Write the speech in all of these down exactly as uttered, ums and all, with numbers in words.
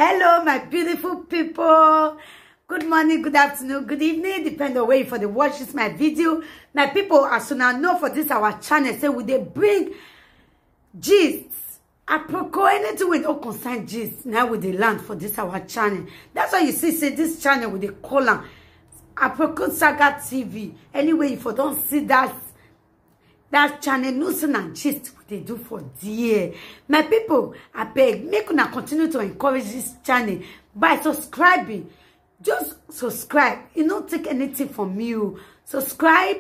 Hello, my beautiful people. Good morning, good afternoon, good evening, depend on where you for the watch this my video. My people, as soon as know for this our channel, say we dey bring gist, aproko, anything wey no concern gist, now we dey land for this our channel. That's why you see say this channel we dey call am Aproko Saga T V. Anyway, if you don't see that that channel, no say na gist we dey do for there. My people, I beg, make una continue to encourage this channel by subscribing. Just subscribe. E no take anything from you. Subscribe,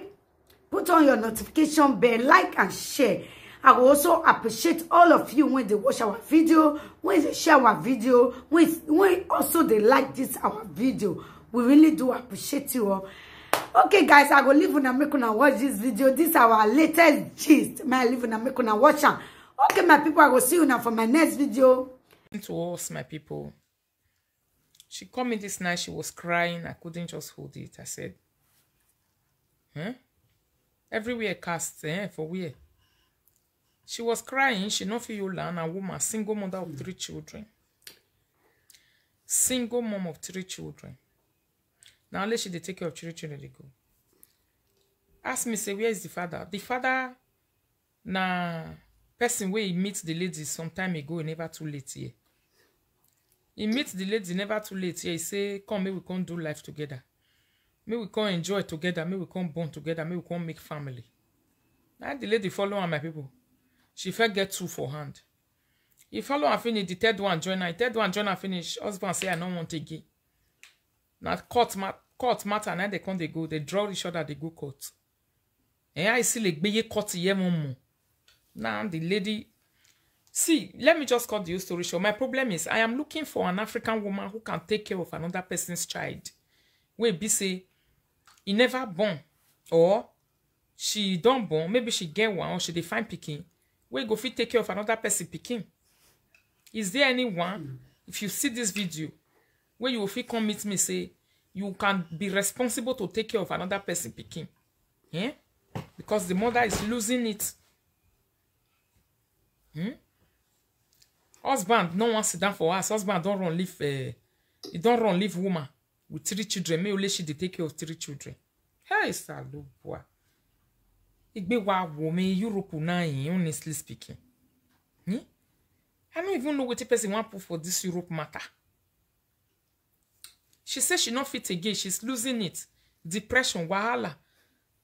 put on your notification bell, like and share. I will also appreciate all of you when they watch our video, when they share our video, when, when also they like this our video. We really do appreciate you all. Okay, guys, I go leave una, make una watch this video. This our latest gist. My leave una, make una watch am. Okay, my people, I go see you now for my next video. To us, my people. She called me this night. She was crying. I couldn't just hold it. I said, huh? Everywhere cast, eh? For where? She was crying. She no fit hold am. A woman, single mother of three children. Single mom of three children. Now, let she dey take care of three children, they go. Ask me, say, where is the father? The father na person wey he meet the lady some time ago, he never too late here. He meet the lady never too late here. He say, come, make we come do life together. Make we come enjoy together. Make we come bond together. Make we come make family. Now the lady follow am, my people. She first get two for hand. He follow am finish, the third one join am. Third one join am finish. Husband say, I no want again. Now court, ma court matter, now they come, they go. They draw each other, they go court. And I see like beye court here one more. Now the lady, see, let me just cut the whole story short. My problem is I am looking for an African woman who can take care of another person's child. Wey be say he never born, or she don born, maybe she get one, or she dey find pikin, wey go fit take care of another person pikin. Is there anyone, if you see this video, where you fit come meet me, say you can be responsible to take care of another person pikin? Eh? Because the mother is losing it. Hmm? Husband no wan sit down for house. Husband don run leave. Uh, he don run leave woman with three children. Me only she dey take care of three children. Hey, Salubwa. Igbe wa wo me Europe na yin, honestly speaking. Hmm? I don't even know what the person want put for this Europe matter. She say she not fit again. She's losing it. Depression, wahala.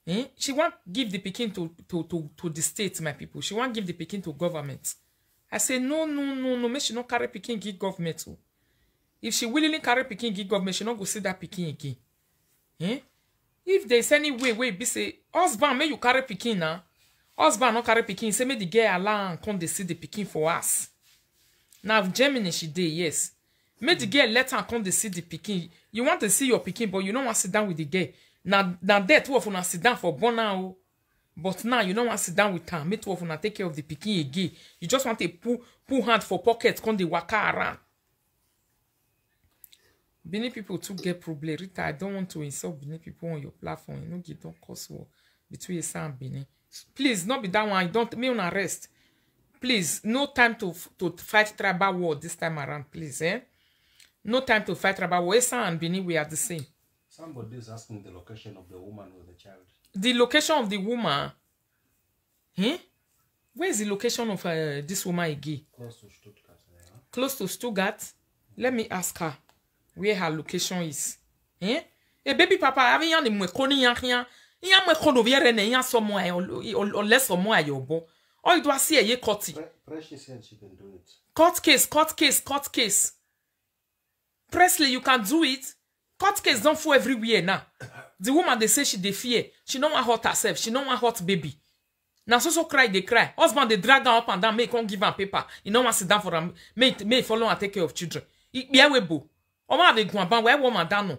Eh? She want give the pikin to, to, to, to the state, my people. She want give the pikin to government. I say, no, no, no, no. Make she not carry pikin give government. Oh. If she willingly carry pikin give government, she not go see that pikin again. Eh? If there's any way, way be say, husband, may you carry pikin now. Husband not carry pikin. Say, make the girl allow and come dey see the pikin for us. Now, Germany, she dey, yes. Make the girl let her come dey see the pikin. You want to see your pikin, but you don't want to sit down with the girl. Now, now there two of una sit down for born now. But now you don't want to sit down with her. Make two of una take care of the pikin again. You just want to pull, pull hand for pocket, come dey waka around. Benin people too get problem. Rita, I don't want to insult Benin people on your platform. You know, you don't cause war between Esa and Benin. Please, not be that one. I don't, me on arrest. Please, no time to, to fight tribal war this time around, please, eh? No time to fight tribal war. Esa and Benin, we are the same. Somebody is asking the location of the woman with the child. The location of the woman? Hmm? Where is the location of uh, this woman again? Close to Stuttgart. Yeah. Close to Stuttgart? Let me ask her where her location is. Eh? A baby papa, having yan in Mekoni yan yan. Yan Mekono viere ne yan somewhere or less somewhere your bo. All you do I see a ye court. Precious said she can do it. Court case, court case, court case. Presley, you can do it. Court case don't fall everywhere now. The woman, they say she dey fear. She don't want hurt herself. She don't want hurt baby. Now so so cry, they cry. Husband, they drag her up and down. Make come give her paper. You know, want sit down for them. May may follow and take care of children. Ikpe we bo. Oma de gwan ban we woman down no.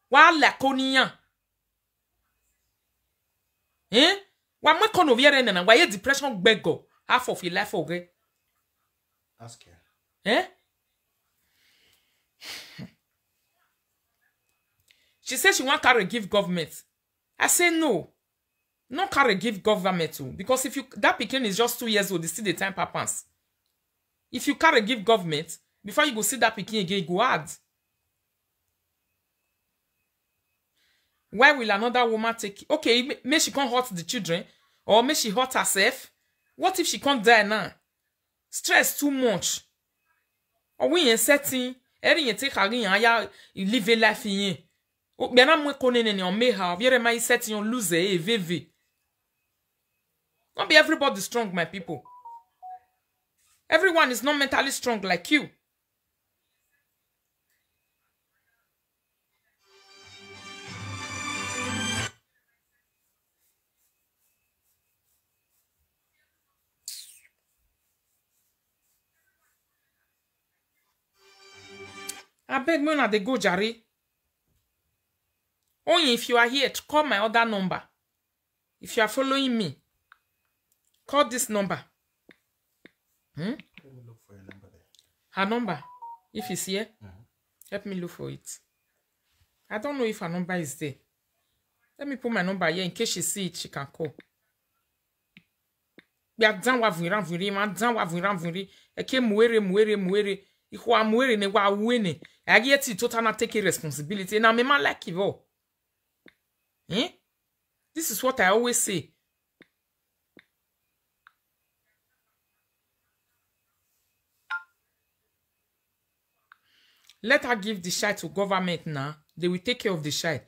Wa la koniyan. Eh? Wa me kono viere nana. Wa ye depression gbego. Half of your life, okay? Ask her. Eh? She said she want carry give government. I say no. No carry give government too. Because if you that pikin is just two years old, it's still the time papans. If you carry give government, Before you go see that pikin again, e go hard. Why will another woman take it? Okay, may she can't hurt the children, or may she hurt herself. What if she can't die now? Stress too much. Or we ain't setting, every you take her in, aya, you live a life in. Bena mwe kone ne on me ha, viere mai setting on lose, eh, veve. Not be everybody strong, my people. Everyone is not mentally strong like you. Abeg, make una dey go jare. Only if you are here, to call my other number. If you are following me, call this number. Hmm? Let me look for your number there. Her number, if it's here, help me look for it. I don't know if her number is there. Let me put my number here in case she see it, she can call. Bia dan wa vunra vunri, ma dan wa vunra vunri. Eke muere, muere, muere. Ikwa muere ne wa wene. Agi eti tota na take responsibility. Na me ma like it all. Eh? This is what I always say. Let her give the child to government now. They will take care of the child.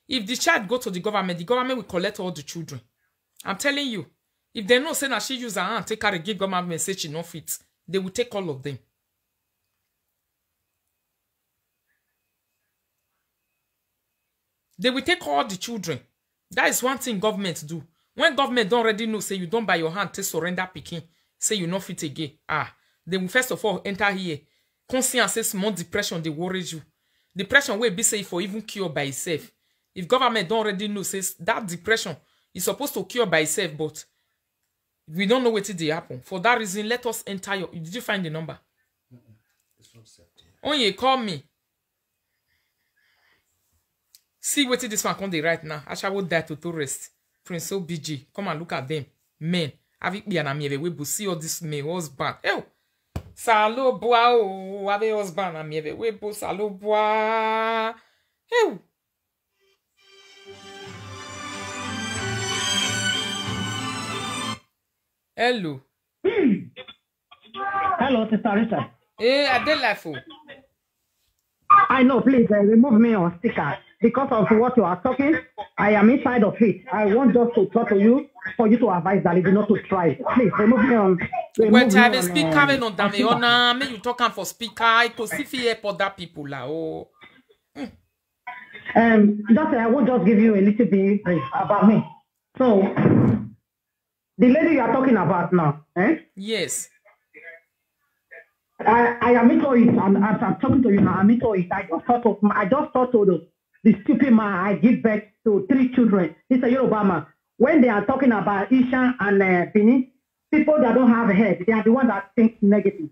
If the child go to the government, the government will collect all the children. I'm telling you, if they know say na she use her hand take her give government, say she no fit, they will take all of them. They will take all the children. That is one thing government do. When government don't already know, say you don't by your hand, take surrender picking, say you no fit again. Ah, they will first of all enter here. Conscience say small depression, they worry you. Depression will be safe for even cure by itself. If government don't already know, says that depression is supposed to cure by itself, but we don't know what did happen. For that reason, let us enter your. Did you find the number? It's not set here. Only call me. See what this one come dey right now. Ashawo die to tourist. Prince O B G. Come and look at them. Men. Have it be an amieve. We will see all this men husband. Ew. Salo bua o. Have a husband amieve. We bo salo bua. Ew. Hello. Hello, Sister Rita. Hey, I dey life o. I know, please uh, remove me on speaker because of what you are talking. I am inside of it. I want just to talk to you for you to advise that you not to try. Please remove me on. Remove Well, me I have a on, speaker um, wey no down on speaker. Ona, make you talk am for speaker. I go see if you help other people la. Oh, Um, just uh, I will just give you a little bit brief about me. So, the lady you are talking about now, eh? Yes. I, I am into it, and as I'm talking to you now, I'm into it. I just thought of, I just thought to the, the stupid man. I give birth to three children. He's a Yoruba man. When they are talking about Isha and uh, Bini, people that don't have a head, they are the ones that think negative.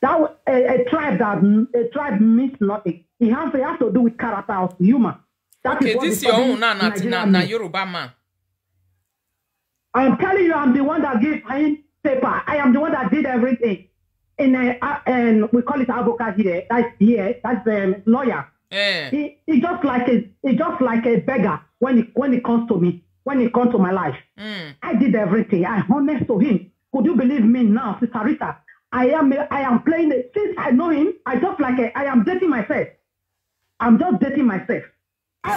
That a, a tribe that a tribe means nothing. It has, it has to do with character of human. That Okay, what this the your problem own now, na, Nigeria na, na means. Yoruba man. I'm telling you, I'm the one that gave him paper. I am the one that did everything. In a, uh, and we call it advocate here. That's here. That's um, lawyer. Eh. He, he just like a he just like a beggar when it when it comes to me, when it comes to my life. Mm. I did everything. I honest to him. Could you believe me now, Sister Rita? I am I am playing it since I know him. I just like a, I am dating myself. I'm just dating myself.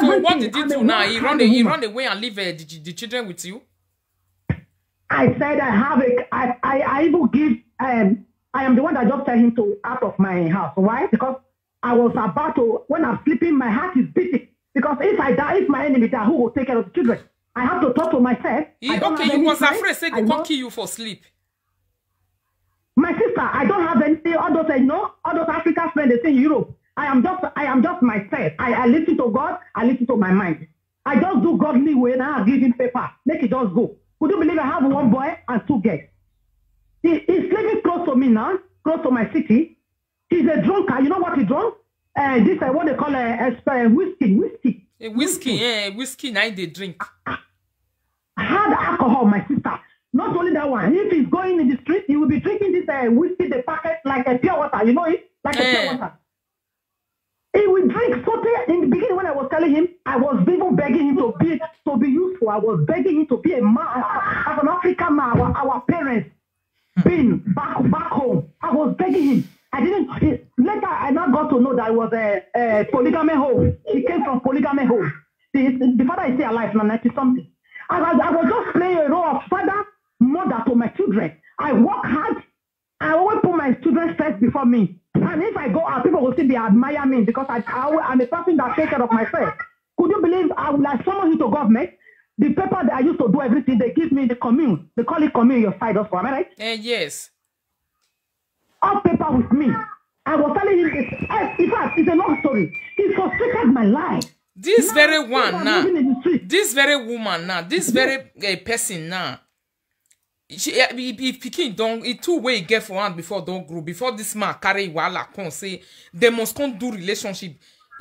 So what Everything, did he I'm do a now? one He kind run of he woman. Run away and leave uh, the, the children with you. I said I have a I I, I even give um I am the one that just tell him to out of my house. Why? Because I was about to when I'm sleeping, my heart is beating. Because if I die, if my enemy die, who will take care of the children? I have to talk to myself. He, I don't okay, have you any was friend. Afraid say I go come know- kill you for sleep. My sister, I don't have any all those I know, all those African friends they say in Europe. I am just I am just myself. I, I listen to God, I listen to my mind. I just do godly way now, I give him paper, make it just go. Would you believe I have one boy and two girls? He, he's living close to me now, close to my city. He's a drunkard. You know what he drunk? Uh, this uh, what they call a uh, uh, whiskey, whiskey. A whiskey, eh, whiskey now they drink. Hard alcohol, my sister. Not only one. If he's going in the street, he will be drinking this uh, whiskey, the packet, like a pure water. You know it? Like a pure Eh. water. He will drink so tey in the beginning when I was telling him, I was even begging him to be to be useful. I was begging him to be a man as an African man, our, our parents being back back home. I was begging him. I didn't. He, later, I now got to know that I was a, a polygamy home. He came from polygamy home. The, the father is still alive now, ninety something. And I, I was just playing a role of father, mother to my children. I work hard. I always put my children first before me. And if I go out, people will still be admire me because I, I I'm a person that take care of myself. Could you believe I would like summon you to government? The paper that I used to do everything, they give me the commune. They call it commune your side also, am I right? Eh, yes. All paper with me. I was telling him this. Eh, in fact, it's a long story. He frustrated my life. This Now, very if one I'm now. living in the street, This very woman now. This very uh, person now. She, eh, if, if pikin don e two way e get for hand before don grow before this man carry wahala come say they must come do relationship.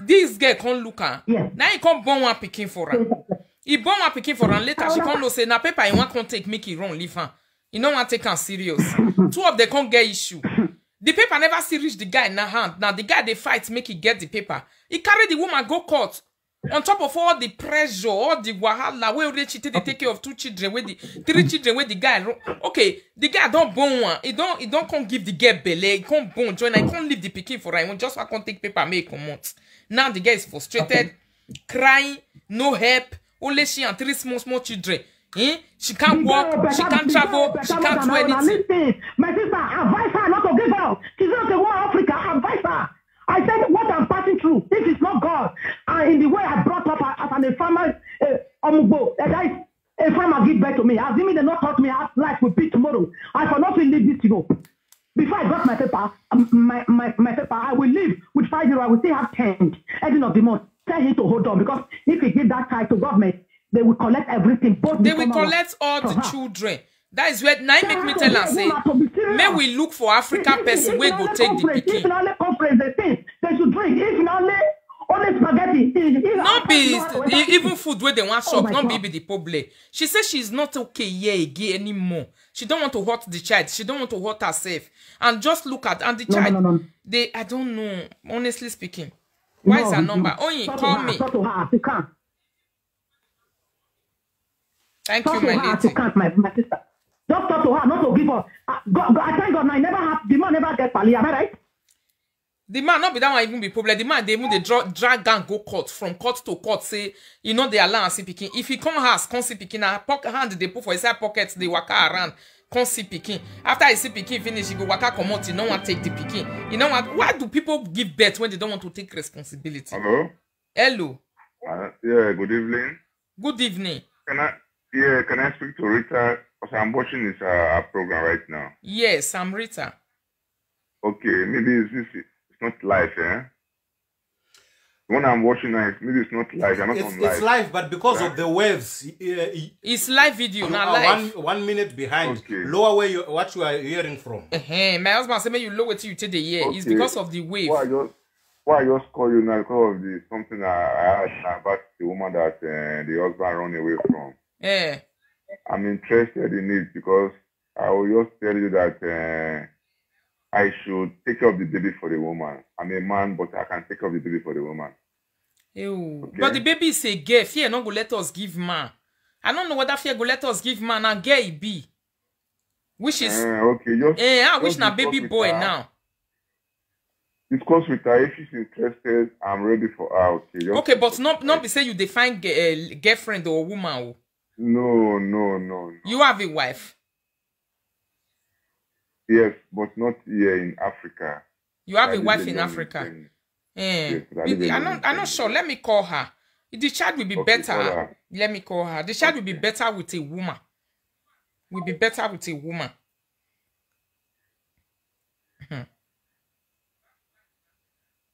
This girl come look am. Yes. Now he come born one pikin for am. He born one pikin for am later she come know say na paper he wan come take make he run leave am. He no wan take am serious. Two of them come get issue. The paper never still reach the guy na hand. Now the guy dey fight make he get the paper. He carry the woman go court. On top of all the pressure, all the wahala wey already she take dey take care of two children wey the three children wey the guy run. Okay, the guy don born one. He don he don come give the girl belle. He come born join. I come leave the pikin for her. He wan just wan come take paper make he comot. Now the girl is frustrated, crying, no help. Only she and three small small children. Eh? She can't work, she can't travel, she can't do anything. My sister, advise her not to give up. She's not a woman Africa. Advise her. I said what I'm passing through. This is not God. And in the way I brought up as an a farmer, uh, Omugbo, uh, that is a farmer give birth to me. Assuming they not taught me how life will be tomorrow, I cannot feel leave this to go. Before I got my paper, um, my, my, my paper, I will leave with five euro. I will still have ten. Ending of the month, tell him to hold on because if he give that child to government, they will collect everything. Both They will collect all the children. That is where now make me tell am say may we look for African person wey go take the pikin. Conference, they think they should drink. If not, only spaghetti. No be even food wey dem wan chop no be be the problem. She say she's not okay here again anymore. She don't want to hurt the child. She don't want to hurt herself. And just look at and the child. They I don't know. Honestly speaking, why is her number? Oyin, call me. Thank you, my lady. My sister. Just talk to her, not to give up. Uh, God, God, I thank God now. I never have the man never get pali. Am I right? The man not be that one even be problem. The man they even they draw drag and go court from court to court. Say you know they allow see pikin. If he come house, come see pikin. Now pocket hand they put for inside pocket. They waka around. Come see pikin. After he see pikin finish, he go waka comot. He no want take the pikin. You know what? Why do people give birth when they don't want to take responsibility? Hello. Hello. Uh, yeah. Good evening. Good evening. Can I? Yeah. Can I speak to Rita? Because I'm watching this uh, program right now. Yes, I'm Rita. Okay. Maybe it's this. It's not live, eh? The one I'm watching now, maybe it's not live. I'm not it's, on live. It's live, but because yeah. of the waves, uh, it's live video, not live. One, one minute behind. Okay. Lower where you what you are hearing from. Uh-huh. My husband said, "May you lower to you today." Yeah, okay. It's because of the wave. Why I just, why I just call you now because of the something I, I heard about the woman that uh, the husband run away from. Yeah. I'm interested in it because I will just tell you that. Uh, I should take care of the baby for the woman. I'm a man, but I can take care of the baby for the woman. Ew. Okay. But the baby is a girl. Fear not go let us give man. I don't know whether fear go let us give man and girl it be. Which is uh, okay. Just, eh, I wish na baby boy now. Discuss with her if she's interested. I'm ready for her. Okay. Okay, but not not be say you define uh, girlfriend or woman. No, no, no, no. You have a wife. Yes, but not here in Africa. You have a wife in Africa. Eh, I'm not. I'm not sure. Let me call her. The child will be better. Let me call her. The child will be better with a woman. Will be better with a woman. Hmm.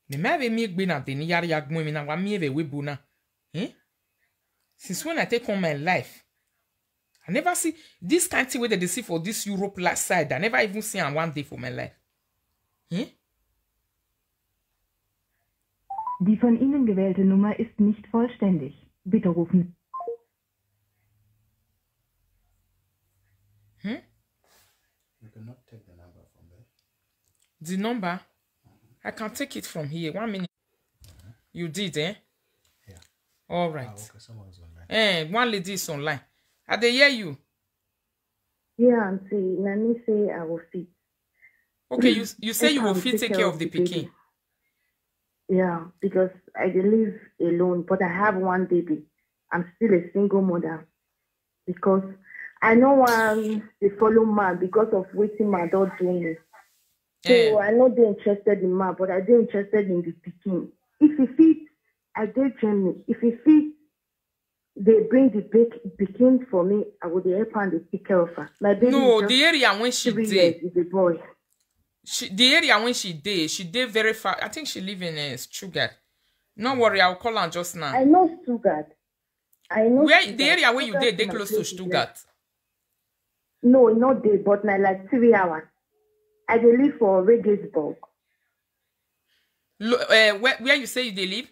The man we make bina the niyari yagmo mi na wa mi ewe webuna. Eh? Since when I take on my life, I never see this kind of thing where they see for this Europe side. I never even see on one day for my life. Eh? Die von Ihnen gewählte Nummer ist nicht vollständig. Bitte rufen. Hmm? You not take the number from there. The number, I can take it from here. One minute. You did, eh? Yeah. All Ah, right. Okay, someone's online. Eh, one lady is online. I dey hear you. Yeah, auntie, na me say I will fit. Okay, you you say you will Um, fit take care of the pikin. Yeah, because I dey live alone, but I have one baby. I'm still a single mother because I no wan dey follow man because of wetin man don do me. So Eh, I no dey interested in man, but I dey interested in the pikin. If he fit, I dey Germany. If he fit, they bring the big pikin for me. I go dey help am dey take care of her. My baby no, is just the area when she three dey, years is a boy. she the area when she dey, she dey very far. I think she live in uh, Stuttgart. No worry, I'll call her just now. I know Stuttgart. I know Where Stuttgart. the area where you dey, Stuttgart dey na close to place is Stuttgart. No, not dey, but na like three hours. I dey live for Regensburg. Lo, uh, where where you say you dey live?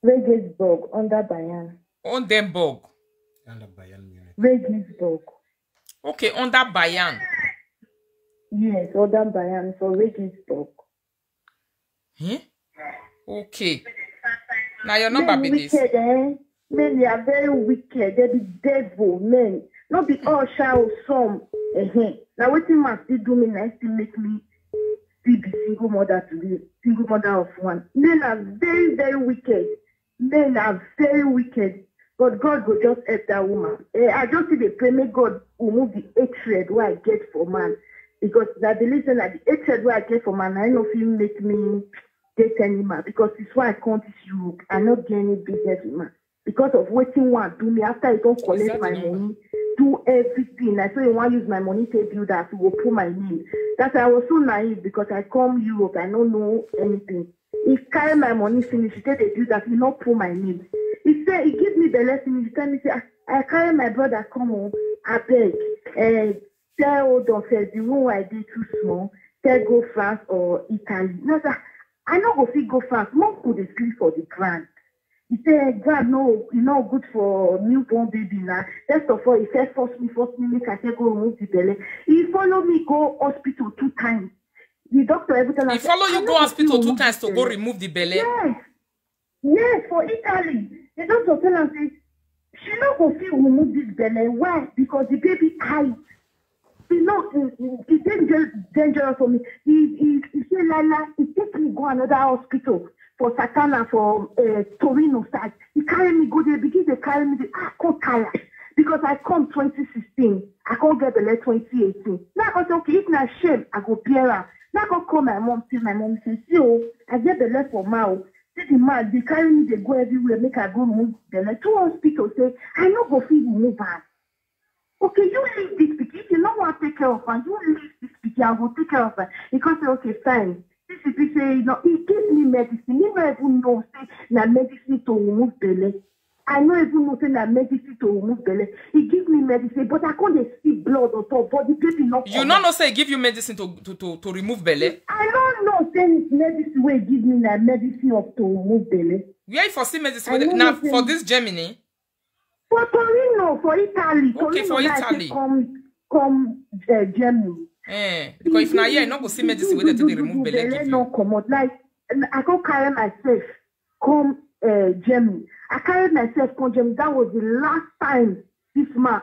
Regensburg under Bayern. Ondenburg. Under Bayern Munich. Regensburg. Okay, under Bayern. Yes, under Bayern for Regensburg. Eh? Okay. Now your number be Men this. Wicked, eh? Men, they are very wicked. They be devil, men. Not be all shall some. Uh-huh. Now, what man still do me, now still make me still be single mother today. Single mother of one. Men are very, very wicked. Men are very wicked. But God go just help that woman. Eh, I just see the pray, make God remove the hatred where I get for man. Because I believe that the hatred where I get for man, I know feel make me get any man. Because it's why I come this Europe. I not get any business with man. Because of waiting one do me after I don't collect Is that my the number? Money, do everything. I say you want use my money to build that, you go put my name. That's why I was so naive because I come Europe, I don't know anything. He carry my money finish, he said they do that, he not put my name. He said he give me the lesson, he tell me, say, I, I carry my brother come home, I beg. Uh, tell hold on first, the room I did too small, tell go France or Italy. No, sir, I no go fit go France. Mom could dey sleep for the ground. He say ground no, e no good for newborn baby na. First of all, he first force me, force me make I say go remove the belly. He follow me go hospital two times. The doctor every time He follow you go hospital two times to go remove the belly. Yes, yes, for Italy. The doctor tell am say she no go fit remove this belly. Why? Because the baby high. E no, e e dey dangerous for me. He he he say lala, he take me go another hospital for Satana for uh, Torino side. He carry me go there, begin dey carry me. Dey, ah, come tire because I come twenty sixteen. I come get belle twenty eighteen. Now I come say, okay, if na shame, I go bear am. Now I come call my mom, say my mom say, see oh, I get belle for ma oh. See the man, they carry me, they go everywhere, make I go remove belle. Two hospital say, I no go fit remove am. Okay, you leave this pikin. If you no want take care of her, you leave this pikin. I will take care of her. He come say, okay, fine. This is say, no, he give me medicine. He no even know say na medicine to remove belly. I no even know say na medicine to remove belly. He give me medicine, but I can't dey see blood on top. But the baby not. You no know say give you medicine to to to, to remove belly. I don't know say medicine wey give me na medicine of to remove belly. Where you for see medicine? I With, no now know say for this Germany. For Torino, for Italy. Okay, Torino for na Italy. Come, come uh, Germany. Eh, because if na here, you no go see medicine wey dey take dey remove belly give you. No comot like I go carry myself come uh, Germany. I carry myself come Germany. That was the last time this man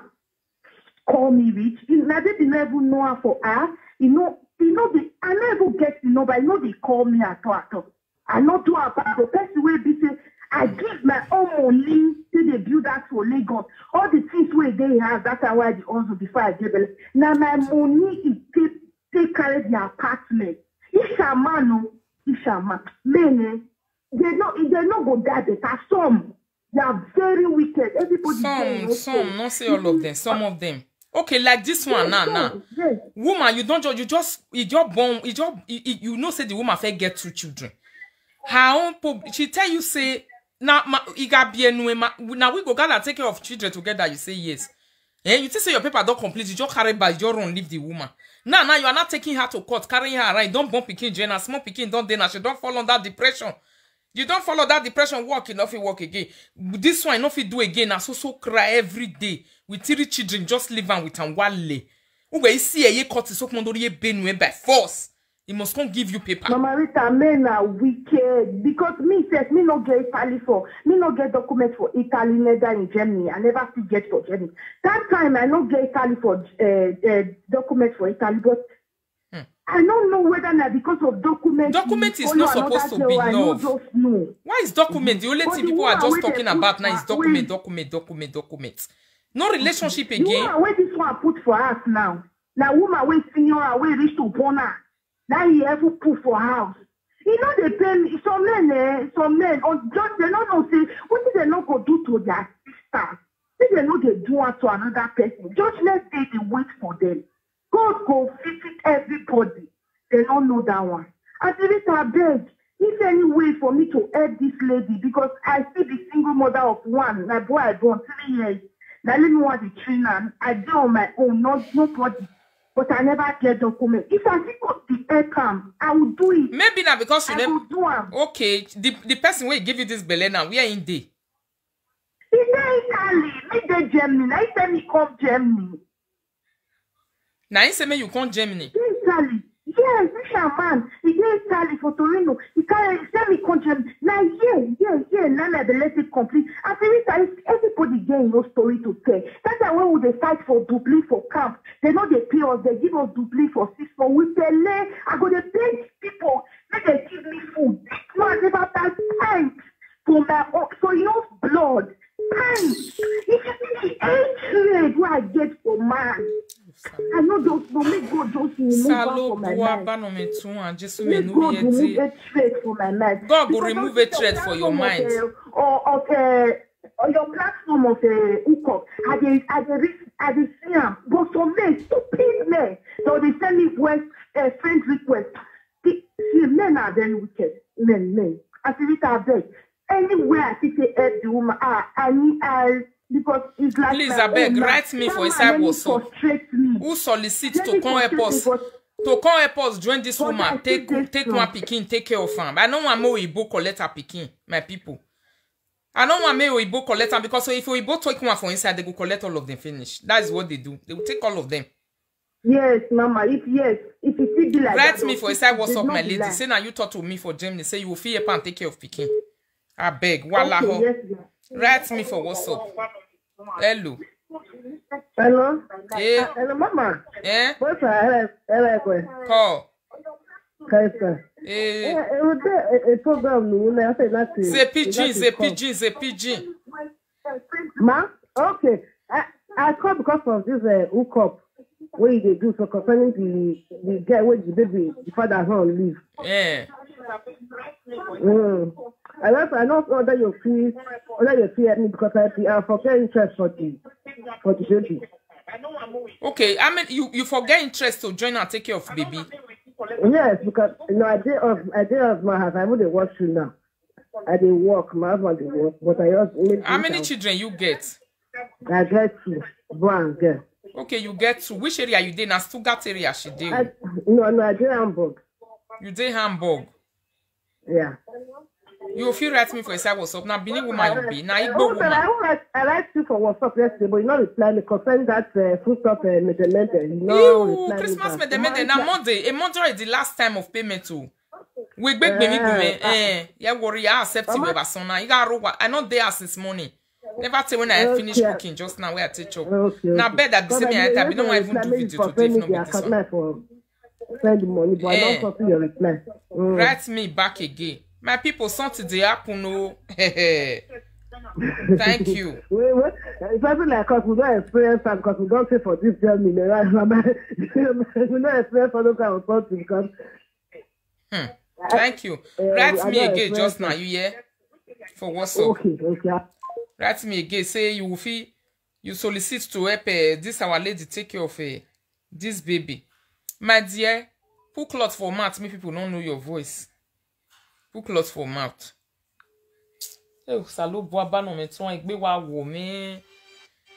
call me reach. He, my baby no even know her for her. You know, you know the I no even get the number. You know they call me at all at all. I no do about the person wey be say I give my own money to dey build that for Lagos. All the things wey dey house, that's why I dey hustle before I get belle. Na my money e take take carry the apartment. Ishaman o, Ishaman. Men eh, they no they no go die better. Some they are very wicked. Everybody dey Some, okay. some, not say all of them, some of them. Okay, like this one now, now. Yes. Woman, you don't just, you just, you just born, you just, you, you you know say the woman fit get two children. Her own, po- she tell you say, now, ma, you got be anyway, ma, now we go gather take care of children together. You say yes. Eh, you think say your paper don't complete, you just carry by your own, leave the woman. Now, now you are not taking her to court, carrying her around. Don't born pikin, Jane, a small pikin, don't dey now. She don't fall under depression. You don't follow that depression, work, you no fit work again. This one, you no fit do again. I so so cry every day. With three children, just leave am with am. Wale. Ugwe isi eye cut so kpondori ye benu by force. He must come give you paper. Mama Rita, men are wicked because me says me no get Italy for me no get document for Italy neither in Germany. I never still get for Germany. That time I no get Italy for uh, uh, document for Italy, but I don't know whether na because of document. Document is not supposed to be love. Just know. Why is document? The only thing people are just talking about now is document, document, document, document. No relationship again. The one where this one put for us now. Now woman wey senior her wey reach to born her. Now he ever put for house. He no dey pay me. Some men, eh, some men, on just they no know say what they no go do to their sisters. If they no dey do am to another person, judgment day dey wait for them. God go visit everybody. They no know that one. As it is, I beg, if any way for me to help this lady, because I still be single mother of one. My boy I born three years. Now let me want the train am. I dey on my own, not nobody. But I never get document. If I fit go the help am, I will do it. Maybe na because you I never. Go do am. Okay, the the person wey give you this belle now, where in dey? He dey Italy. Me dey Germany. Na he tell me come Germany. Na him say make you come Germany. He dey Italy. Yes, this your man. He dey Italy for Torino. He carry he send me come Germany. Na here, here, here. Now I dey let it complete. I feel it. Everybody get no story to tell. That's why when we dey fight for Dublin for camp, they no dey pay us. They give us Dublin for six months. We pele. I go dey beg people make they give me food. This man never pass time for my own. So you know blood. Time. If you see the hatred wey I get for man, I no just know. Make God just remove am for my Salo mind. Bano me too and Jesus me Make no God yet. Remove hatred for my mind. God go Because remove of your hatred for your platform mind. Of, uh, or of uh, on your platform of uh, hookup, I dey I dey read I dey see am. But some men stupid men, so they send me request uh, friend request. See, see, men are very wicked. Men, men. As if I beg, anywhere I see say help the woman, ah, I need I because it's like Please, my abeg, own now. Write me That for man inside let me WhatsApp. Frustrate me. Who solicit Let to me come help frustrate us me, but to come help us join this But woman I take still dey take strong. One pikin take care of am. I no want make Oyibo collect her pikin, my people. I no want make Oyibo collect am because if Oyibo take one for inside, they go collect all of them finish. That is what they do. They will take all of them. Yes, mama. If yes, if you see be like Write that, me oh, for inside it- it WhatsApp, no my be lady. lie. Say now you talk to me for Germany. Say you will fit help and take care of pikin. I beg. Wala Okay, ho. Yes, ma. Write me for WhatsApp. Hello. Hello. Eh, Hello, mama. Eh? What's up? Hello, hello, hello. Call. Kaisa. Eh. Eh, eh, we dey a, a program. You know, I say nothing. Say You pidgin. nothing Say come. Pidgin. Say Pidgin. Ma, okay. I, I call because of this uh, hookup wey you dey do so concerning the the girl wey the baby the father home leave. Eh. Mm. I don't I don't know whether you feel whether you feel me because I I forget interest for the for the baby. Okay. I mean, you you forget interest to join and take care of baby. Yes, because you know I dey of I dey of my house. I even dey watch you now. I dey work. My husband dey work, but I just make How this many house. Children you get? I get two, boy and girl. Okay, you get two. Which area you dey? Na Stuttgart area she dey. I, no, no, I dey Hamburg. You dey Hamburg. Yeah. You fit write me for inside WhatsApp. Now Benin woman you be. Now Igbo Who said I woman. who write I write you for WhatsApp yesterday, but you no reply me concerning that uh, food stuff uh, mede mede. You no Ew, reply me Christmas back. mede mede. Now Monday. A Monday is the last time of payment too. We beg me Eh, eh. Yeah, worry. I accept you. Ever son now. You got rowa. I not there since morning. Never tell when I finish Okay. Cooking just now where I take chop. Okay, Now okay. Bed that be say me I be no want even do video today if not be this one. For send the money, but I Eh. don't copy your reply. Mm. Write me back again. My people, something dey happen. Oh, thank you. Well, well, it's something like us. We don't experience that because we don't say for this journey. We don't experience for those kind of something because Hmm. Thank you. Eh, Write I me don't again experience just now. that. You hear? For WhatsApp. Okay, okay. Write me again. Say you will feel you solicit to help uh, this our lady take care of uh, this baby. My dear, put cloth for mouth. Me people don't know your voice. Put cloth for mouth. Oh, salo bua bano me tun egbe wa wo mi.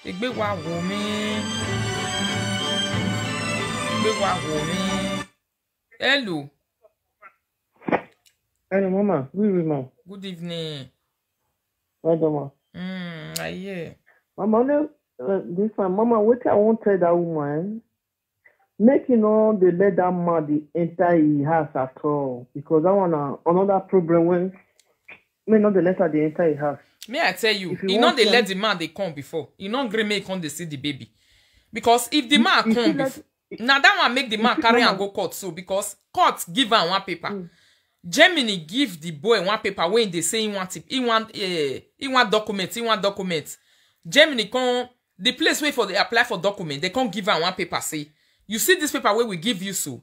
Egbe wa wo mi. Egbe wa wo mi. Hello. Hello, Mama. Oui, oui, ma. Good evening. Well done, ma. Mm, I hear. Mama, only uh, this one, Mama. What I won't tell that woman. Make you no dey let that man dey enter his house at all, because that one na another problem wey may not dey let her dey enter his house. Me, I tell you, if you he no dey let the man dey come before. He no gree make he come dey see the baby. Because if the man come before, na that one make the man carry am go court so, because court give am one paper. Germany give the boy one paper wey dey say he want it, he want uh, he want document, he want document. Germany come the place wey for dey apply for document, they come give am one paper say, you see this paper wey we give you so,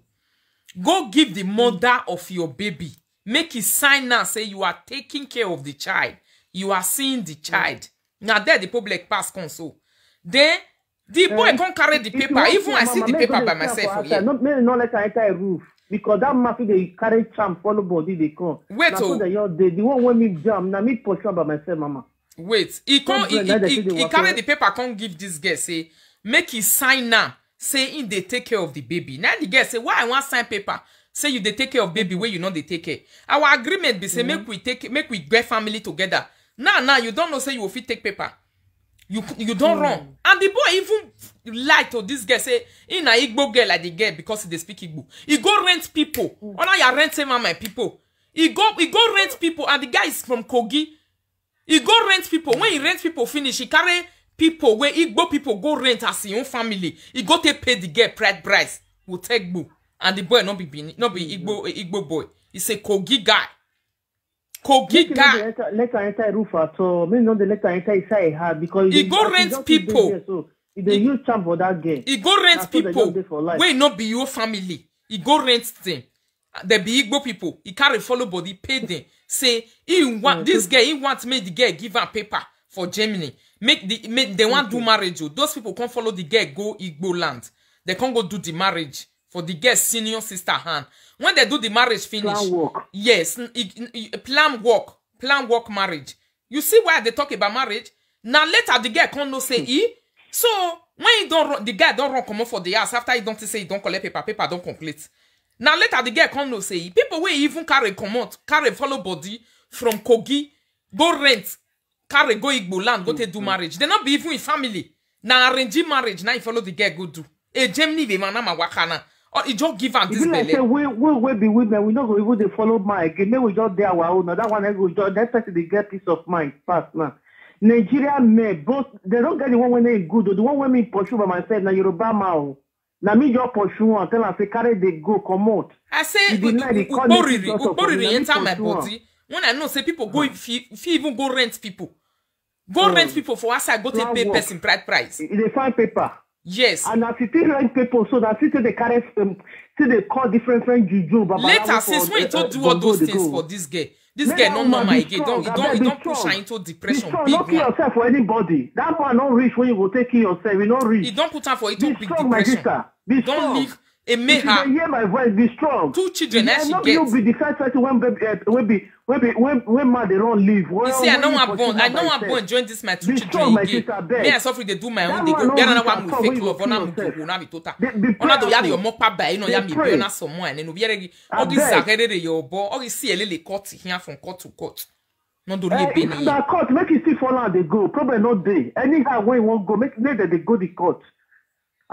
go give the mother of your baby, make he sign now say you are taking care of the child, you are seeing the child. Na there the public pass come so. Then the boy come carry the paper. Even I see the paper by myself for here. No, make no let her enter a roof, because that man fit dey carry charm follow body dey come. Wait, na so oh. Dey your day. The one wey me jam, na me pursue am by myself, mama. Wait, he come, he, he, he, he carry the paper, come give this girl, say, make he sign now, say he dey take care of the baby. Now the girl say, why I want sign paper? Say you dey take care of baby where you know they take care. Our agreement be say, make we take, make we get family together. Now, now you don't know say you will fit take paper. You you don't run. And the boy even lie to this girl, say, he na Igbo girl like the girl because he dey speak Igbo. He go rent people. Oh, now you rent him and my people. He go he go rent people, and the guy is from Kogi. He go rent people. When he rent people finish, he carry people where Igbo people go rent as his own family. He go take pay the girl pride price. Will take boo. And the boy not be Benin, not be Igbo Igbo boy. He's a Kogi guy. Kogi guy. Let her enter roof at all. Me no dey let her enter inside her house because he go rent people. So he dey use charm for that girl. He go rent people. Wey no be your family. He go rent them. They be Igbo people. He carry follow body, pay them. Say he want this girl. He want make the girl give her paper for Germany. Make the make they want do marriage. Oh. Those people can't follow the girl go Igbo land. They can't go do the marriage for the girl senior sister hand. When they do the marriage finish, plan work. Yes, plan work, plan work marriage. You see why they talk about marriage? Now later the girl can't no say he. So when he don't run, the guy don't run come up for the house after he don't say he don't collect paper, paper don't complete. Now later the girl can't no say he. People will even carry come out, carry follow body from Kogi, go rent, carry go Igbo land, go take do marriage. They not be even in family. Now arranging marriage, now you follow the girl go do. A Germany be man na wakana. Or he just give am this belle. Say we we we be women, we no go even dey follow man again. Make we just dey our own. That one we just that person dey get peace of mind fast now. Nigerian men, both they don't get the one when they good. The one when me pursue by myself now Yoruba man. Now me just pursue and tell am say carry they go come out. I say ukporiri, ukporiri enter my body. When I know say people go if you, if you even go rent people, go rent people for outside, go take pay person bright price. They find paper. Yes. And as you take rent people, so that still they carry um, still they call different friend juju. Later, since when you told do all those things for this girl, this girl no normal again. Don't you don't you don't push her into depression. Don't kill yourself for anybody. That man not reach when you go take kill yourself. You not reach. You don't put her for it. Be strong, my sister. Be strong. Don't leave. Emeha. If you hear my voice, be strong. Two children, and she get. You be the first person when baby uh, when be when be when when man they don't leave. You see, I know I'm born. I know I'm born. Join this my two children again. Me, I suffer they do my own. They go. They don't know what I'm fake love. Ona mutu na mi tota. Ona do yari omo pa ba ino ya mi bi ona somo ene no bi ere. Ogi zakere de yo bo. Ogi si ele le cut here from cut to cut. No do le beni. Na cut make you see for land they go. Problem not dey. Anyhow when you won't go, make make they go the cut.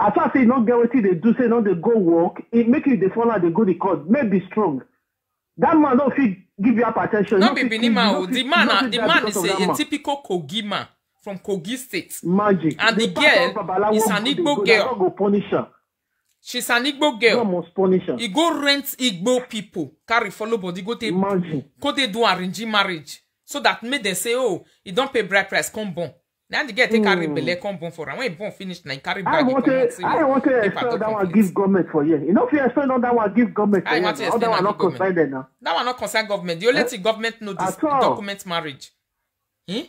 As I say, not get wetin they do, say no they go work. It make you the follow they go the court. May be strong. That man don't fit give you hypertension. No be Benin man. The man, the man is a, a typical Kogi man from Kogi State. Magic. And the girl is an Igbo girl. Go punish her. She's an Igbo girl. God must punish her. He go rent Igbo people, carry follow body, go take, go take do arranging marriage, so that make them say, oh, he don't pay bride price, come born. Now the girl take carry belle come born for am. When he born finish, now he carry bag. I want to, I want to explain that one give government for you. You know, if you explain that one give government for you, that one not concern them now. That one not concern government. The only thing government know this document marriage. Eh?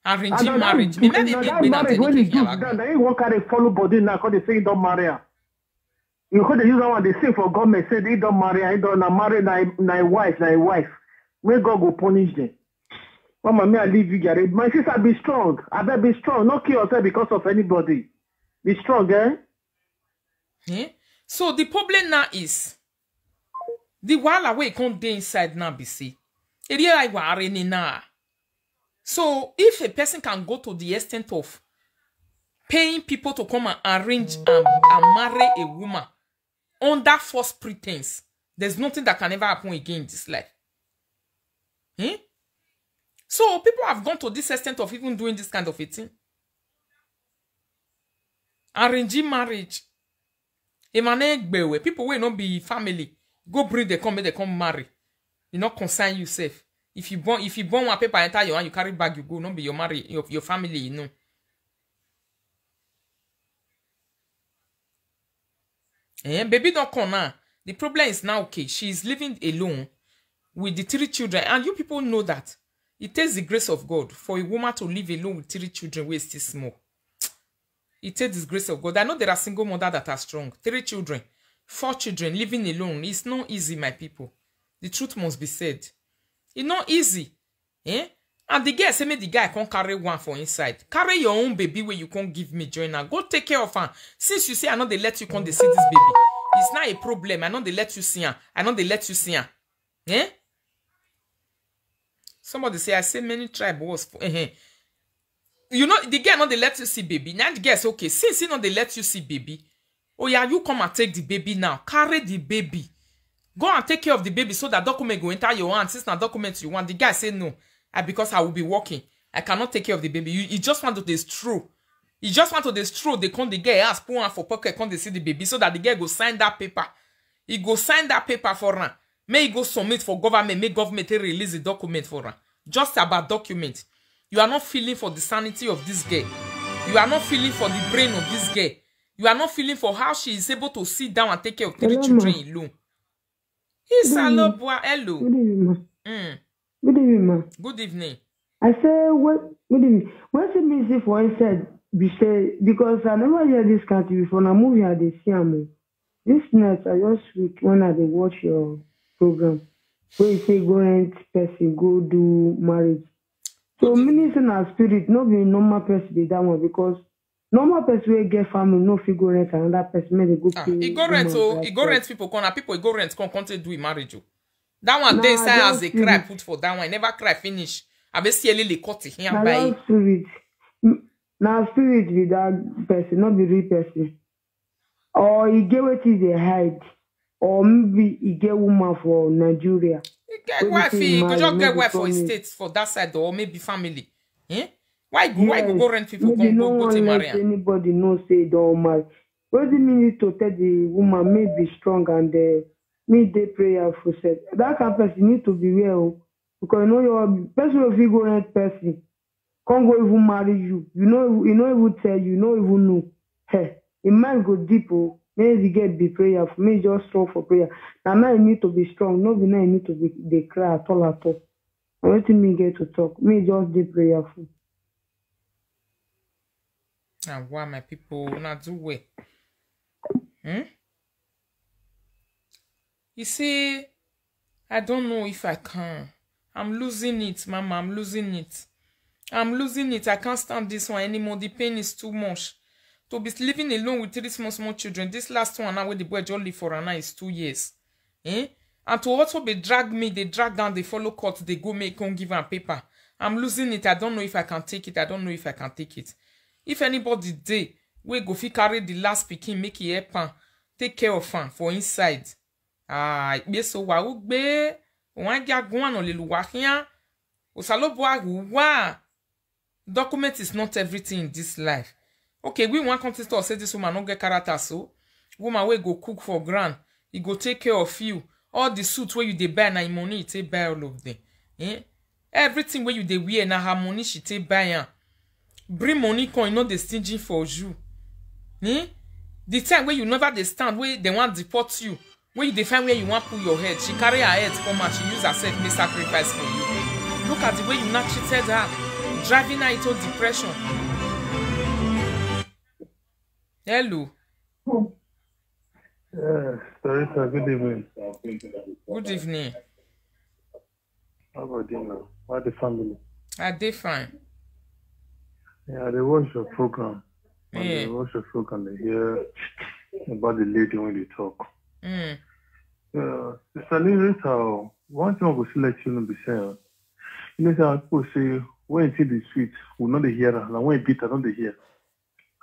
Arranging marriage. Me maybe big big now. Then he won't carry follow body now. Cause they say he don't marry her. You could use that one. They say for government said he don't marry her. He don't na marry na na wife na wife. May God go punish them. Mama, may I leave you, Jared. My sister, be strong. I bet be strong. Not kill yourself because of anybody. Be strong, eh? Eh? So the problem now is the wahala wey come dey inside now be say area I were now. So if a person can go to the extent of paying people to come and arrange and, and marry a woman under false pretense. There's nothing that can ever happen again in this life. Hmm? So people have gone to this extent of even doing this kind of a thing. Arranging marriage. Emmanuel Gbewe, people will not be family. Go bring them come, make them come marry. You not concern yourself. If you born, if you born one paper enter your hand, you carry bag, you go. Not be your marry, your, your family, you know. Eh, baby don't come now. The problem is now, okay, she is living alone with the three children, and you people know that it takes the grace of God for a woman to live alone with three children who is still small. It takes the grace of God. I know there are single mothers that are strong. Three children, four children living alone. It's not easy, my people. The truth must be said. It's not easy. Eh? And the girl say make the guy come carry one for inside. Carry your own baby where you can't give me join now. Go take care of her. Since you say I know they let you come, they see this baby. It's not a problem. I know they let you see her. I know they let you see her. Eh? Somebody say I say many tribe was for. Eh, eh. You know the girl know they let you see baby. Now the girl say okay. Since he know they let you see baby, oh yeah, you come and take the baby now. Carry the baby. Go and take care of the baby so that document go enter your hand. Since na document you want, the guy say no. I, because I will be working, I cannot take care of the baby. You, you just want to destroy. You just want to destroy. They come the girl ask put one for pocket, come they see the baby so that the girl go sign that paper. He go sign that paper for her. May he go submit for government. May government take release the document for her. Just about document. You are not feeling for the sanity of this girl. You are not feeling for the brain of this girl. You are not feeling for how she is able to sit down and take care of three Hello, children ma. Alone. It's Good evening. Alobua. Hello. Good evening, ma. Mm. Good evening, ma. Good evening. I say what? Good evening. What the music for inside? We say because I never hear this country before. Now movie I dey see am o. This night I just weak when I dey watch your program. Where you say go rent person go do marriage. So meaning say na spirit, no be normal person be that one because normal person wey get family no fit go rent another person make they go Ah, pay. he go rent woman oh, that he go price. Rent people come. Na people he go rent come come take do him marriage oh. That one Nah, dey inside as just they cry spirit. Put for that one. Never cry finish. I be see a lily cut him Na by. That spirit. M- Na spirit be that person, not be real person. Or he get wetin dey hide, or maybe he get woman for Nigeria. He get Wey be wife, say he go marry, just no get be wife for his promise. State for that side or maybe family. Eh? Why go why go Yes, go rent people maybe come no go go take one marry let am? Anybody know say he don marry. Wetin mean need to tell the woman make be strong and uh, make dey prayerful sef. That kind person need to beware o, because you know your person wey fit go rent person come go even marry you. You know he no even tell you, no even know. Hey, him mind go deep o. Make the girl be prayerful. Make he just strong for prayer. Na now he need to be strong. No be now he need to be dey cry at all at all. Na wetin me get to talk. Make he just dey prayerful. Ah, why my people una do well? Hmm? You see, I don't know if I can. I'm losing it, mama. I'm losing it. I'm losing it. I can't stand this one anymore. The pain is too much. To be living alone with three small small children. This last one now where the boy just live for her now is two years. Eh? And to also be drag me, they drag down, they follow court, they go make come give am paper. I'm losing it. I don't know if I can take it. I don't know if I can take it. If anybody dey, we go fit carry the last pikin, make e help am, take care of am for inside. Ah, ikpe so wa ugbe, wan ja gwan no lelu wa hian. Osalobo agu wa. Document is not everything in this life. Okay, we wan come to talk say this woman no get character so. Woman wey go cook for ground, he go take care of you. All the suit wey you dey buy na him money he take buy all of them. Eh? Everything wey you dey wear na her money she take buy am. Bring money come, e no dey stingy for you. Eh? The time wey you never dey stand, wey dem wan deport you, wey you dey find where you wan put your head, she carry her head come out, she use herself make sacrifice for you. Look at the way you now treated her, driving her into depression. Hello. Yeah, Sarita, good evening. Good evening. How about you now? How the family? I dey fine. Yeah, they watch your program. And Yeah. They watch your program. They hear about the lady when they talk. Mm. Uh, Sister Lisa, one thing I go still let you know be say, uh, you know, say people say when you see the sweet, we know they hear, and when you beat, I know they hear.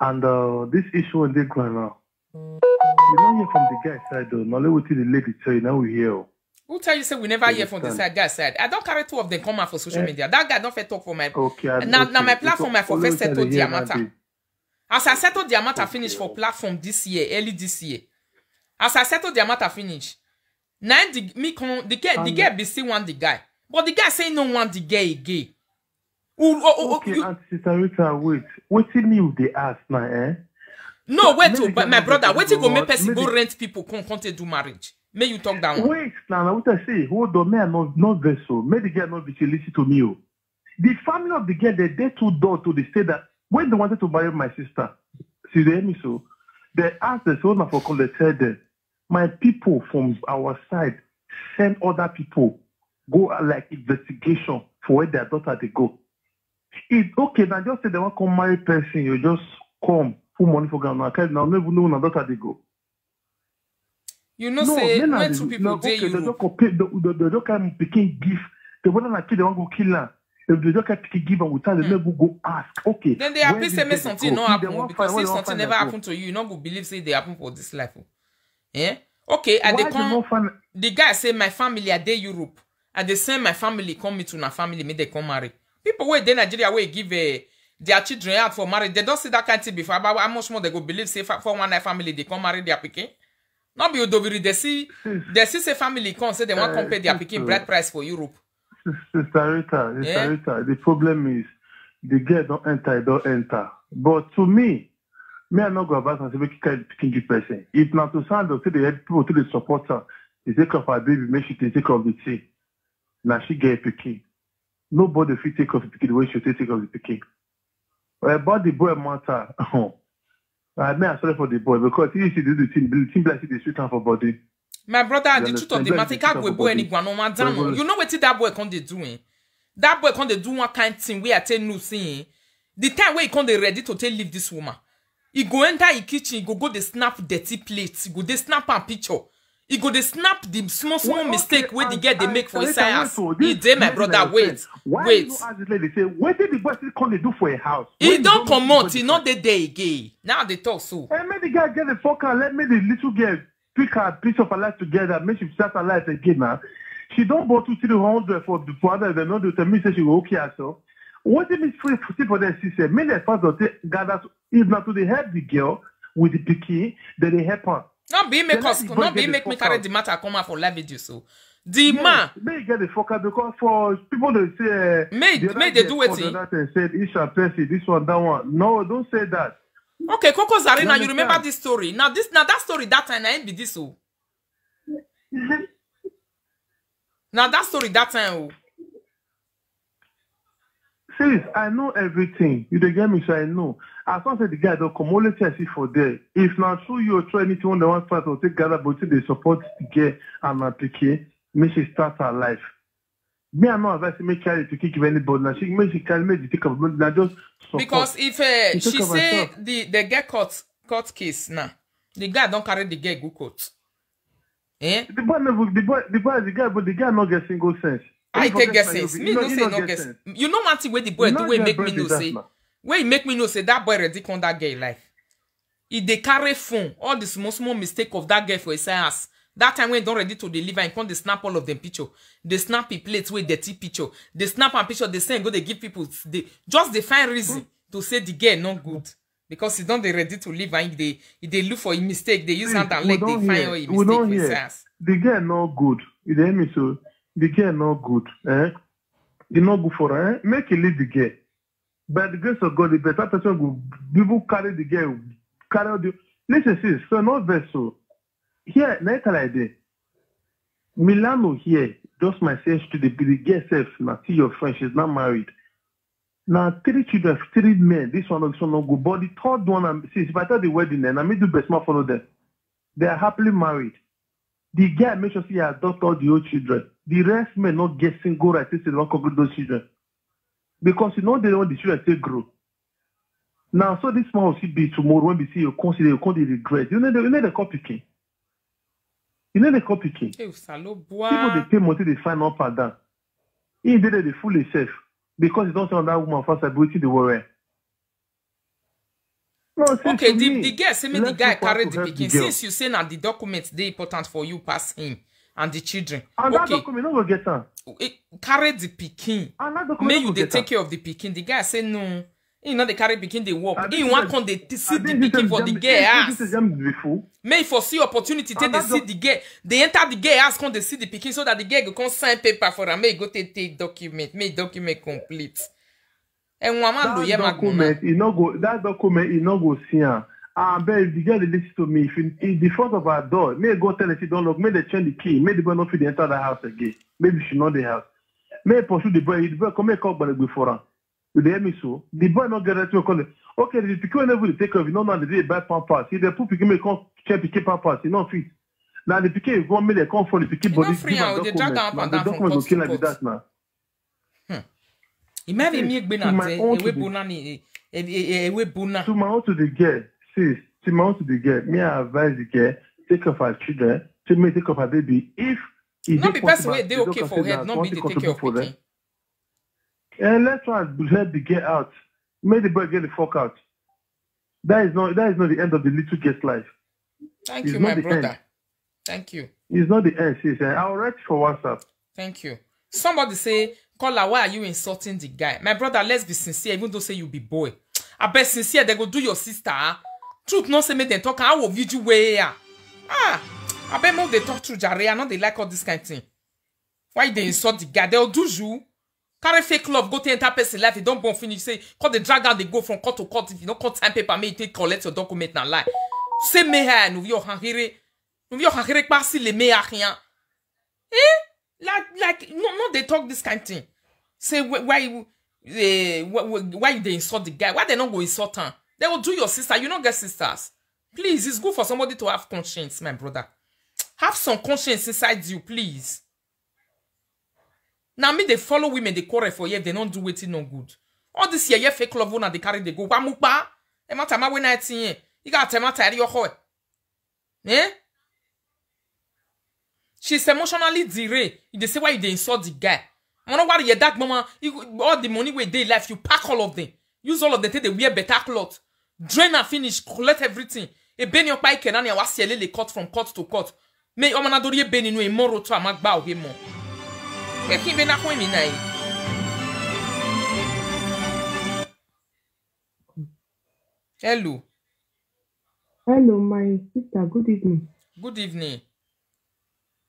And uh, this issue in the ground now, you don't hear from the guy side though. Not only the lady tell you now we hear. Oh. Who tell you say we never hear from the side guy side? I don't carry two of them come out for social media. That guy don't fair talk for my Okay, I- now okay, now my it's platform all- I for all first the settle time their they hear matter. now, As I settle their matter finish for platform this year, early this year. As I settle their matter finish, now the me come the girl the girl be still want the guy, but the guy say no want the girl again. Who- oh, oh, oh, Okay, you- and Sister Rita, wait. Wetin you dey ask now, eh? no wait Make oh, the but my girl brother, no wetin go go make out, person make go the- rent people come come take do marriage? Make you talk that one. Wait, now, now what I say, hold on, may I not, not vessel. Make the girl not be listen to me. Oh. The family of the girl, they, they too dull to the state that when they wanted to marry my sister, see, they hear me so, they asked the owner for come, they tell them, my people from our side send other people, go uh, like investigation for where their daughter they go. It's okay, now just say they want to come marry person, you just come, put money for ground, now, now, never know where daughter they go. You know say men are when the- two people no, dey okay, they Europe. Don't compare, they, they, they don't kind of pikin gift. The one that kid they want go kill her. If they don't kind of pikin give and without they never go ask. Okay. Then they where happy this say make girl something go? no If they happen want because find, where if they want something find never that happen to you, you no go believe say they happen for this life. Oh. Eh? Okay, I Why dey they come. not find? The guy say my family I dey Europe. I dey send my family come meet una family make they come marry. People wey dey Nigeria wey give uh, their children out for marriage, they don't see that kind thing before. About how much more they go believe say fa- four one nine family they come marry their pikin. Not be Odobiri, they see they see say family come say they want Uh, come pay their sister. pikin bride price for Europe. Sis- Sister Rita, Sister Yeah. Rita, the problem is the girl don't enter, don't enter. But to me, me I not go about and say make you carry the pikin give person. If not to sound to say they help people to the support her, they take care of her baby, make she take care of the thing. Now she get pikin. Nobody fit take care of the pikin the way she take care of the pikin. About the boy matter, I mean I sorry for the boy because he see the thing, the thing like the sweet for body. My brother, You the truth of understand? the That matter, is can't the go truth boy of any the guano man down. Bible. You know what that boy can they doing? That boy can they do one kind thing where I tell no saying. The time where he can they ready to take leave this woman. He go enter the kitchen, he go go the snap dirty plate, he go they snap and picture. He go they snap the small small Well, mistake okay, where the and- girl they and- make for and his Rita, ass. wait, oh, He this dey my make brother. my Wait, sense. Why wait. You know, as this lady say, what did the boy still come dey do for a house? He When don't you come out. do He the not the day again. Now they talk so. And make the guy get the fuck out. Let me the little girl pick her piece of her life together. Make she start her life again now. She don't bought two three hundred for the father. They know they tell me say she will okay herself. What did this free see for their sister? Me the father say gather. If not to they help the girl with the pikin, then they help her. Not be make Then us, let the boy not be get the make me fuck carry out. The matter come out for live video. So the Yes, man, may you get the fuck out because for people they say May- the other may they day do called wetin? The other thing said Isha Percy, this one, that one. No, don't say that. Okay, Coco Zarina, You you remember understand? This story? Now this, now that story that time, I ain't be this oh. Now that story that time oh. Sis, I know everything. You dey get me, so I know. As long as the guy don't come, only thing I see for there. If not true, you try anything on the one part or take gather, but they support the girl and my pikin, make she start her life. Me, I'm not advising me carry the pikin give anybody. Now she make she carry me the take of now just support. Because if uh, You she take of say herself. The the girl court court case now, the guy don't carry the girl go court. Eh? The boy never, the boy, the boy, the guy, but the guy not get single sense. I If take I get say sense. you- Me you no know, say you no know get. sense. You know one thing where the boy You do know wey get make me bread know is that say. man. Where he make me know say that boy ready come that girl life. He dey carry phone, all the small small mistake of that girl for his ass. That time when he don't ready to deliver, he come they snap all of them picture. They snap a plate with dirty picture. They snap and picture. They send go they give people. They just they find reason to say the girl not good because he don't they ready to leave and they they look for a mistake. They use Please, hand and we leg. They don't find hear. all a We mistake don't for his hear. Ass. The girl not good. You hear me so? The girl not good. Eh? It not good for her. Eh? Make it leave the girl. By the grace of God, the better person will people carry the girl, carry the. Listen, sis. So no vessel. Here, later like this. Milano here, just my sense to the the girl self. Now see your friend, she's not married. Now three children, three men. This one, this one not good. But the third one, I'm see. If I tell the wedding, then I may do best man follow them. They are happily married. The guy make sure he adopt all the old children. The rest men not get single right to not congregate those children. Because you know they want the children to grow. Now, so this man will see be tomorrow when we see you consider you can't regret. You know the you know the copy king. You know the copy king. Hey, Salo People they boy. Pay money they find up and down. He did it they fool himself because he don't tell that woman first ability the worry. No, see, okay, to the, me, the girl say make the let guy people carry to the help the pikin girl. Since you say na the document dey important for you pass him and the children. And that okay, document no go get am. He carry the pikin. And that document make no you go dey get take am. Care of the pikin. The guy say no. He no dey carry pikin dey work. I he think wan that come dey see I the think pikin this for the is girl ass. This is them before. Make for see opportunity take And dey that see doc- the girl. Dey enter the girl ass come dey see the pikin so that the girl go come sign paper for am. Make he go take take document. Make document complete. And one man do That yeah, document, e no go. That document, e no go see am. Ah, but if the girl dey listen to me, if in, in the front of her door, may go tell her she don't look, may they change the key, may the boy not fit enter the house again. Maybe she not the house. May pursue the boy. If the boy come, may call Gbalagbe for am. You dey hear me so? The boy not get right to call it. Okay, the pikin never take care of. You know now the day buy pampers. If they put pikin, may come check pikin pampers. You know fit. Now the pikin is one million come for the pikin You body. Not free Give am am, they drag document. Am up Now and the down from document go court kill to like court. That now. Hmm. Imagine me Yes, egbe to na my te, own ewe to the bona ni, e- e- e- ewe bona. To my own to the girl, sis, to my own to the girl, may I advise the girl, take care of her children, take me take care of her baby. If e No dey be person possible, wey dey they don't okay for consider head, as no one be thing dey take care contribute of for them. Pikin. And let's try and help the girl out. Make the boy get the fuck out. That is not that is not the end of the little girl's life. Thank It's you, not my the brother. End. Thank you. It's not the end, sis. Eh? I'll write for WhatsApp. Thank you. Somebody say, caller, why are you insulting the guy? My brother, let's be sincere, even though say you be boy. I bet sincere, they go do your sister. Ah? Truth not say make them talk. How will you way? Ah, ah. I bet more they talk to Jare. I know they like all this kind of thing. Why they insult the guy? They'll do you. Carry fake love, go to enter person life. You don't born finish. Say, call the drag out, they go from court to court. If you don't cut time paper, may you take collect your document and lie. Say me here, no your hangere, no your hangere pass le me here. Eh? Like, like, no, no, they talk this kind of thing. Say wh- why you, eh, wh- wh- why you they insult the guy? Why they not go insult her? They will do your sister. You don't get sisters. Please, it's good for somebody to have conscience, my brother. Have some conscience inside you, please. Now me they follow women, they quarrel for you if they don't do wetin no good. All this year, year fake love una they carry they go. Wamukpa, e mata ma when I tin. You got to matter your hoe. Eh? She's emotionally deranged. They say why you they insult the guy. I wanna worry your dark mama. You, all the money where they life, you pack all of them. Use all of them till they wear better cloth. Drain and finish, collect everything. E beni okpa ike nani awa siele le cut from cut to cut. Me o mana dori e beni no e moro to amagba oge mo. E kin be na ko mi na e. Hello. Hello, my sister. Good evening. Good evening.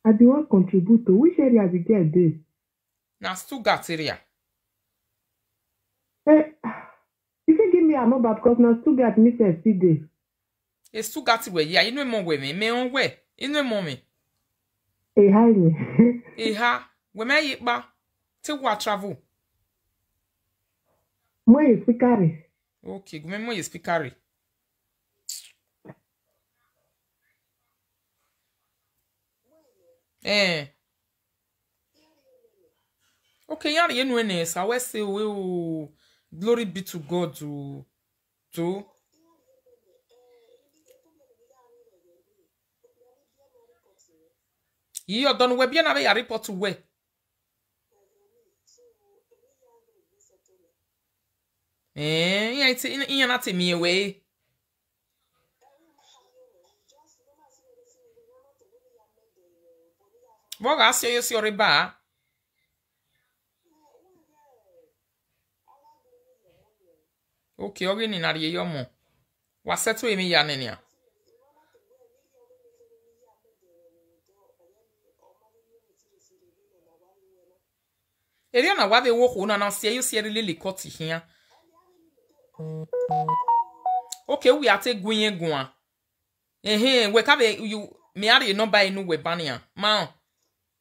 I do want contribute to which area the girl dey? Na Stuttgart area. Eh, you can give me a number because na Stuttgart me sef still dey. E Stuttgart we ya, inu mo we me, me on we, inu mo me. Eh, hi me. Eh, ha, we me yi pa, te wa travel. Mo yi speaker. Okay, go me mo yi speaker. Eh. Okay, yari enu ene sa we se o we o. Glory be to God o. To. Yi odon we bi na be ya report we. Eh, iya iti iya na te mi we. Boga asio yo sio reba. Okay, oge ni na rie yo mo. Wa settle emi ya nenia. Eri na wa be wo ko na na sie yo sie ri lele koti hia. Okay, we are take gwen gwan. Eh eh, we ka be you me are no buy no we bania. Ma.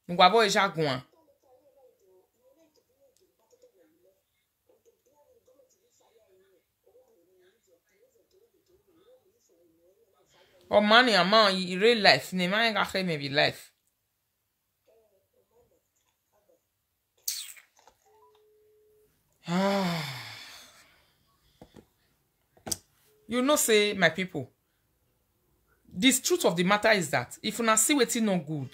Ngwa boy ja gwan. Oh man, yeah, man, in real life, ne man ga khe me be life. You know say, my people, this truth of the matter is that if una see wetin no good,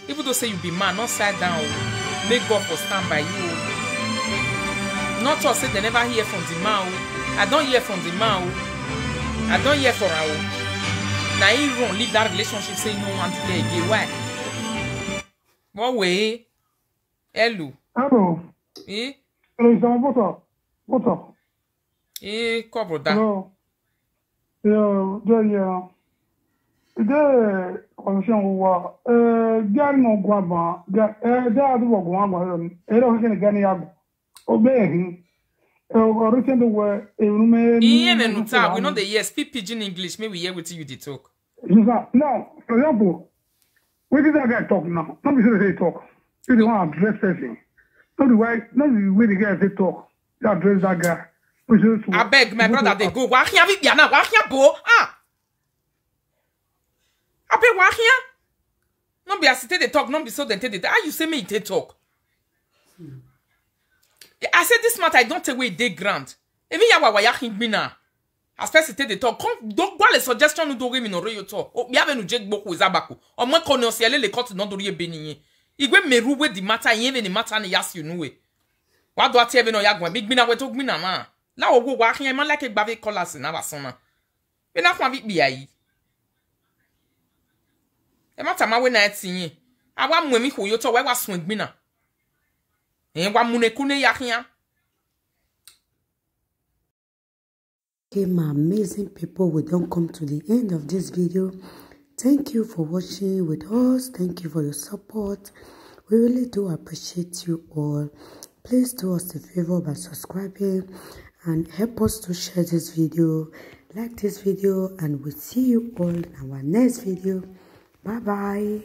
even though say you be man, not side down o. Make God for stand by you o. Not talk say they never hear from the man o. I don't hear from the man o. I don hear for am o. Na him run leave that relationship, say he no want there again. Why? What way? Hello. Hello. Eh? Hello, Isama, what's up? What's up? Eh, come, brother. Hello. Yeah, yeah, yeah. Today, conversation wa. Eh, gari no guaba. Ga-, eh, gari no guaba. Eh, don't get any gari yago. Obey him. Eh, written the word. Eh, no me. Iye me nuta, we know the yes. Speak pidgin English. Maybe we hear what you dey talk. Now, for example, what did that guy talk now? Not be say they talk. You dey want address person. Not the way, not the way the guy they talk. You address that guy. Which is I beg my brother, they go. Why can't we be now? Why can't go? Ah. I beg, why can't? No be as they talk, no be so they take it. How you say me they talk? I said this matter, I don't take away dey ground. Even yawa wa yakin gbina. As person take the talk, come don't go a suggestion no do me no royo talk. Oh, we have no jake boku zabako. Or my kono si ele le cut no do ye beni. Igwe meru we the matter, ye the matter ni yas you know we. What do I tell you no yagwa? Big gbina we talk gbina ma. La owo wa hin ma like gbave callers na basona. We na kwa bi bi ayi. E ma tama we na etinye. Awa mu emi ko yo to we wa sun gbina. E wa mu ne kune ya hin. Okay, my amazing people, we don't come to the end of this video. Thank you for watching with us. Thank you for your support. We really do appreciate you all. Please do us a favor by subscribing and help us to share this video, like this video, and we'll see you all in our next video. Bye bye.